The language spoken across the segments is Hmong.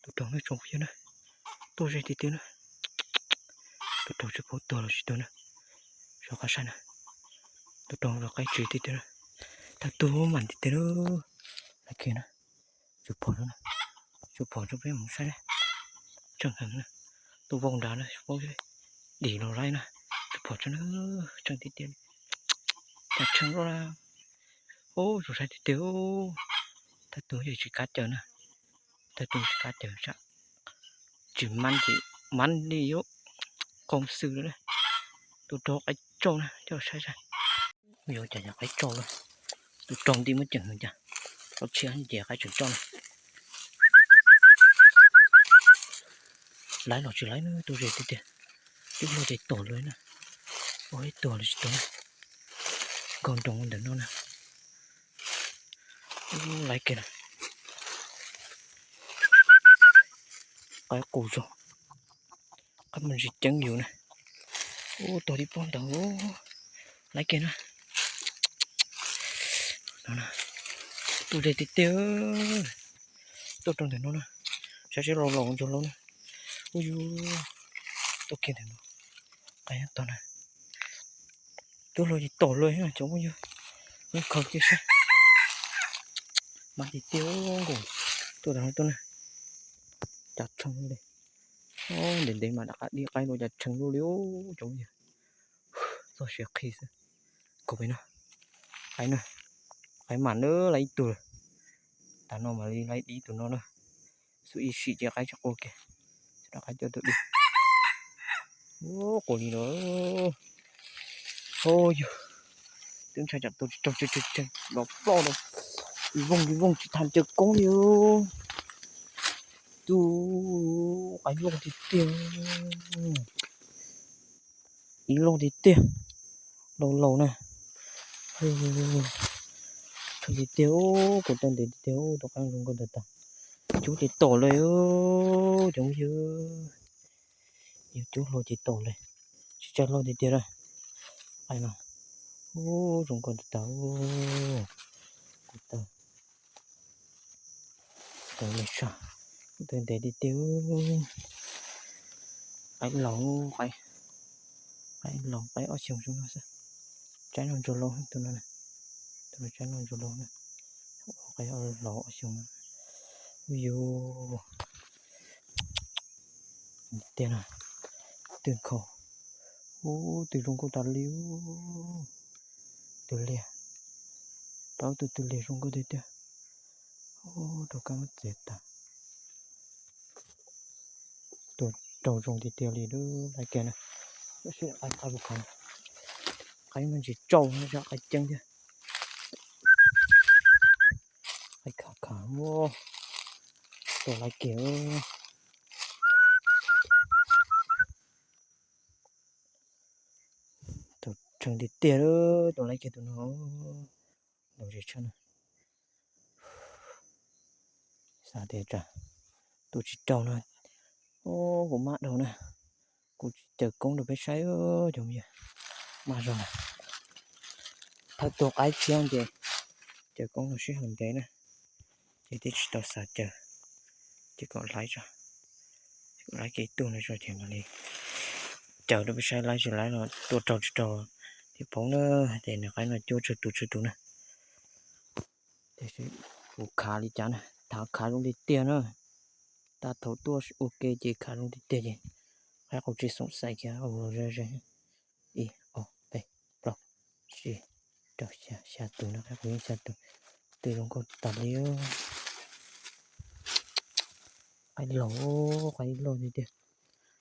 Tus raug na tsoom phooj ywg na, tuaj ze tiag tiag na. Tus raug tsis paub tuag los tsis tuag na. Sov qab saib na, tus raug los qaib tsis tiag tiag na. Thawj tug mam tiag tiag na. Laiv kiag na, tsuas phom, tsuas phom rau peb mus saib na. Tseeb heev na, tus vau nrad na paub dim los laiv na, tsuas phom tseeb na, tseeb tiag tiag. Cas tseeb loj na, ub, tsuas saib tiag tiag. Thawj tug yeej tsis kav caws na, thawj tug tsis kav caws, tsis mab ces mab li yuav qoo xwm lawm na. Tus raug qaib tsauj na, coj saib saib. Yuav cas yog qaib tsauj lawm. Tus raug nti muab ceem heev cas, tau tshiab ces qaib tseem tsauj na. Laiv los tsis laiv na, tuaj ze tiag tiag. Cub luaj ces tom lawm na. Ua ib tuag los tsis tuag na. Nkaug nroos ntawm no na. Laiv kiag na. Qaib qus zog, qaib muaj ntsis ceeb yus na. Ub, tuag tib pob ntawd. Laiv kiag na. Tuaj ze tiag tiag. Tuaj rau ntawm no na. Saib seb laus laus ntsuag laus na. Ub yus, tuaj kiag ntawm no. Qaib tog na. Cub luaj ces tom lawm cov phooj ywg. Khaws kiag saib. Mab tiag tiag nkaus. Tuaj tom no tuaj na. Cas tshee li. Ntev ntev mas rov qab dib qaib dua cas tshee luaj li cov phooj ywg. Txog siav qhi xwb. Kaum peb no. Qaib na, qaib mam na, laiv ib tug lawm. Tam no mam li laiv dib tus no na. Xub ib sim ces qaib tsis qua kiag, rov qab coj tus dib. Ub, qua li no. Ho yog, twb ntshai tsam tus tsis raug tseeb tseeb los ploj rau. Ib vooj ib vooj tsis tau caws koob li. Tus qaib loj tiag tiag. Ib loj tiag tiag, laus laus na. Tshee tiag tiag, kuv tau ntev tiag tiag, tus qaib zoo nkauj ntawd tas. Cub ces tom lawm, cov phooj ywg, yus cub hlo ces tom lawm, tsis tshua loj tiag tiag lawm. Qaib no, ub, zoo nkauj ntawd tas, kuv tau. Tau me sab, tau ntev tiag tiag. Qaib laus, qaib laus, qaib ob xyoos zoo no xwb. Tsaib no ntsuag laus tus no, tus no tsaib no ntsuag laus na. Qaib laus ob xyoos no. Ub yus, tiag na, twb nkhaus. Ub, twb zoo nkauj tas li. Tus liag, pab tus twg liag zoo nkauj tiag tiag. Ub, rau kab muab txiav tas. Tus raug zoo tiag tiag li lub laiv kiag na. Tab sis qaib qab mus khav, qaib muaj ntsis tsauj, qaib ceeb thiab. Qaib khav khav, tus laiv kiag. Tus tshee tiag tiag, tus laiv kiag tus no. Tus tsis tshee na. Xav tias tsam tus tsis raug no, kuv maj dhau na, kuv tsis caws koob rau peb saib cov me. Maj zog na, thawj tug qaib tshiab ces caws koob los sib haum ntev na, ces twb tsis tau xav caws, ces kom laiv tso, kom laiv kiag ib tug no tso ces mam li caws rau peb saib laiv tsis laiv los tua raug tsis raug thiaj paub na, ces nws qaib no cuab tsawg tus tsawg tus na. Tiam sis kuv khav li cas na, thav khav zoo tiag tiag na. Tag thaum tuaj ua ke ces khav zoo tiag tiag ces qaib qus tsis xoom xaiv kiag, qab qus los ze ze. Ib ob peb plaub tsib rau xya, xya tus no, qaib qus yeej xya tus. Twb zoo nkauj tas li. Qaib laus, qaib loj tiag tiag.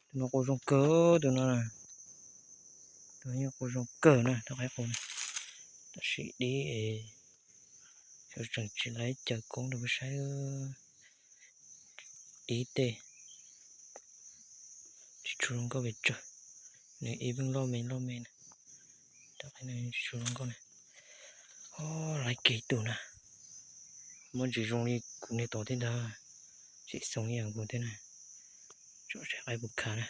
Tus no qus zoo kawg, tus no, tus no yeej qus zoo kawg na, tus qaib qus na. Tab sis dib es, tseem tsis laiv caws koob rau peb saib. Dib tej tsis tshua zoo nkauj pes tsawg, nws ib veej loj me loj me na. Tus qaib no tsis tshua zoo nkauj na. Ob, laiv kiag tus na, muaj ntsis zoo li kuv niag tod thiab ntag, tseem xoo ib yam kuv thiab na. Tsom saib qaib puas khav na.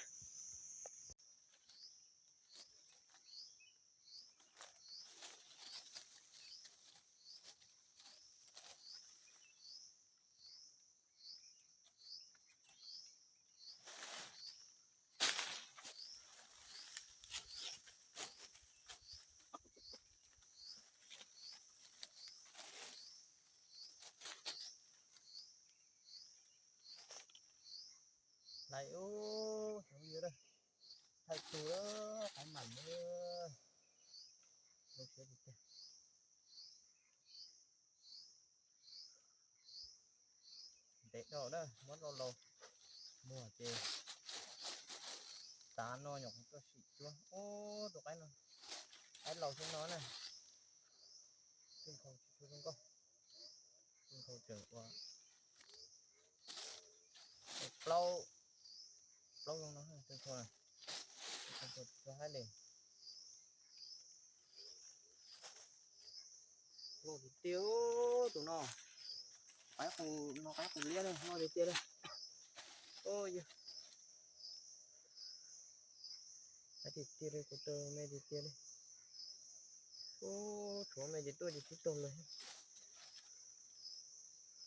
Ub, thaij tus lawm, qaib mam lawm. Lub siab tiag tiag. Ntev dhau na, muab lauj laus muag ces tav no nyuam qhuav tuaj sim cuab. Ub, tus qaib no, qaib laus xwb no na. Txij nkhaus tsis tshua zoo nkauj, txij nkhaus tseem ua plaub, plaub zoo no, txij nkhaus, txij nkhaus tsis tshua haib li. Loj tiag tiag tus no. Qaib qus no, qaib qus liab na, loj tiag tiag li. Ub, yog qaib tiag tiag li, kuv tau me tiag tiag li. Ub, tshuav me ces tuaj ces tib tug lawm.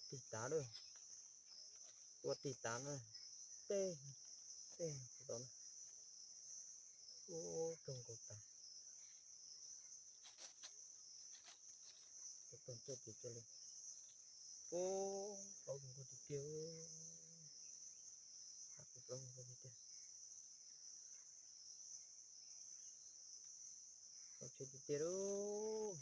Tig tav lawm. Ua tig tav na. Tej, tej kuv tau na. Ub, zoo nkauj tas. Tus tag tuaj ces cia li. Ub, plaub zoo nkauj tiag tiag. Plaub zoo nkauj tiag tiag. Plaub tshe tiag tiag lauj.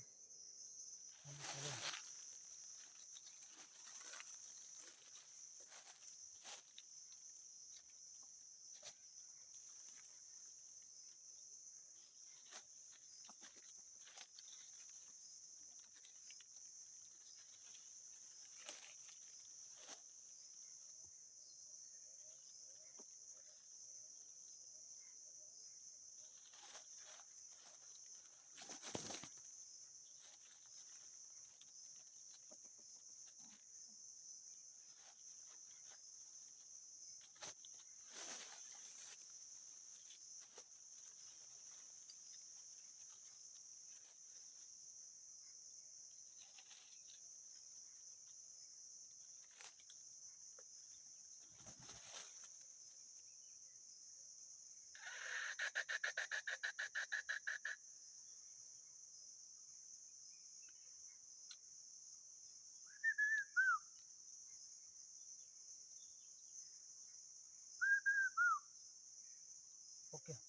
Ua kiag,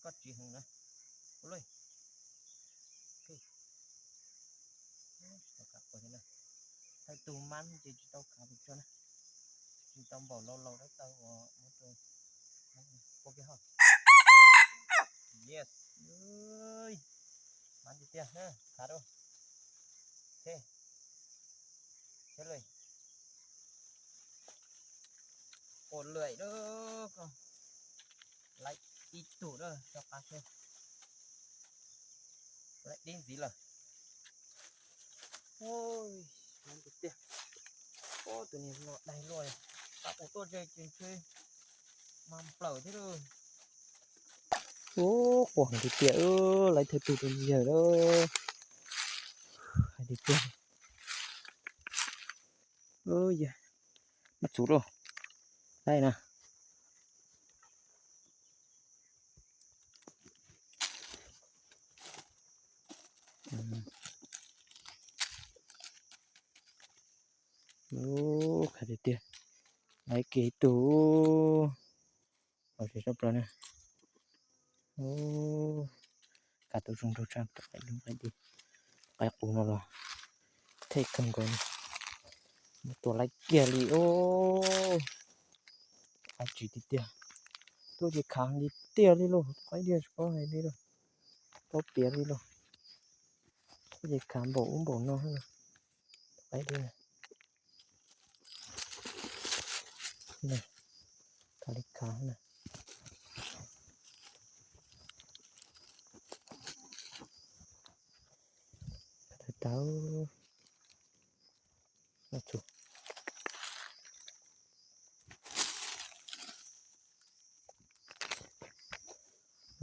koj tsis heev na. Ua luaj. Tsis tau khav qhov thiab na. Thaij tus mab ces tsis tau khav pes tsawg na. Tsis tau npaum laus laus dab taw uas muab rau. Ua kiag ho. Yes. Mab tiag tiag na, khav rau. Thiab, thiab lawm. Ua luaj na koj. Laib ib tug na, rov qab seb. Laib dib ntxiv lawm. Ub, tiag tiag. Ub, tus niag no daig luaj li. Qab qus tuaj ze ces ntshe mas nplawm thiab lauj. Ub, quaj heev tiag tiag, laib thawj tug rau yawg lawm. Hais tiag tiag. Ub, yawg, mab txuv lauj. Laib na. Ub, khav tiag tiag. Laib kiag ib tug. Los tsis tshaj plaws na. Ub, khav tau zoo nraug tshaj tau qaib dub qaib di. Qaib qus no los thej kawg nkaus na. Mus tua laib kiag li os. Qaib tsis tiag tiag. Tuaj ces khav tiag tiag li lauj, qaib diaj tsis paub hais li lauj. Paub piav li lauj. Tuaj ces khav npaum ub npaum no na. Qaib diaj. Khav li khav na. Khav tau tau.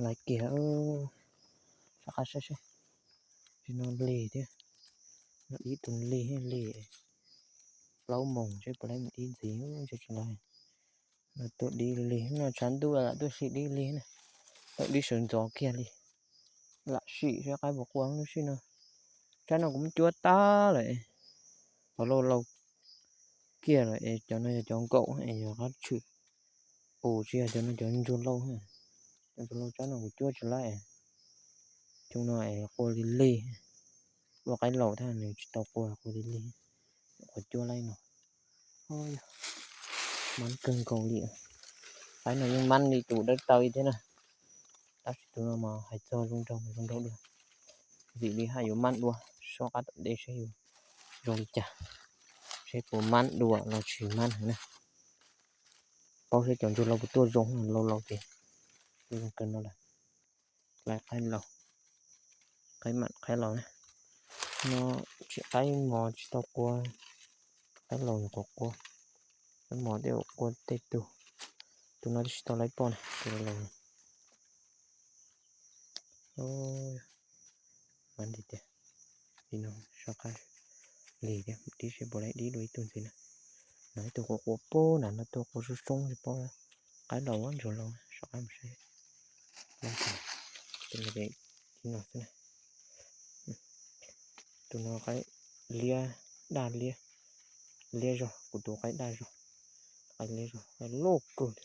Laiv kiag, rov qab saib seb. Tsis no lig thiab, no ib tug lig, lig plaub moos seb puas laib mus dib ntxiv, ntshe tsis laib. No tuaj dib lig no, tshav ntuj lam tuaj sim dib lig na, tau dib sawv ntxov kiag li. Lam sim seb qaib puas qua lub sij no. Tsab no kuv muab cuab tag lawm, qhov laus laus kiag lawm es cov no yog cov nkaum es yog qab tshwm. Ua tsis yog cov no cov ntsuag lauj, cov ntsuag lauj tsab no kuv cuab tsis laib. Xyoo no es qua lig lig, ua qaib laus thiab nws tsis tau qua, qua lig lig, qua cuab laib no. Mab kawg nkaus li. Qaib no yeej mab li tus dawb taw thiab na. Tab sis tus no mas hais txog zoo nraug mas zoo nraug dua. Vim li haj yuav mab dua, sob qab tom ntej saib yuav zoo li cas, saib puas mab dua los tsis mab heev na. Paub saib cov ntsuag lauj puas tuaj zoo, lauj lauj ces tuaj zoo kawg no lawm. Qaib, qaib laus, qaib mam qaib laus na. No tsis, qaib mos tsis tau qua, qaib laus nyuam qhuav qua. Qaib mos tej zaum qua tej tug, tus no twb tsis tau laib poj na, tus laus. Mab tiag tiag, li no soj qab lig thiab, mus dib seb puas laib dib dua ib tug ntxiv na. No ib tug qua qua pem na, no tuaj qua soob soob tsis paub, qaib laus ntsuag lauj, soj qab mus saib. Tus no xwb na. Tus no qaib liab, daj liab, liab zog, kuv tus qaib daj zog, qaib liab zog, qaib loj kawg.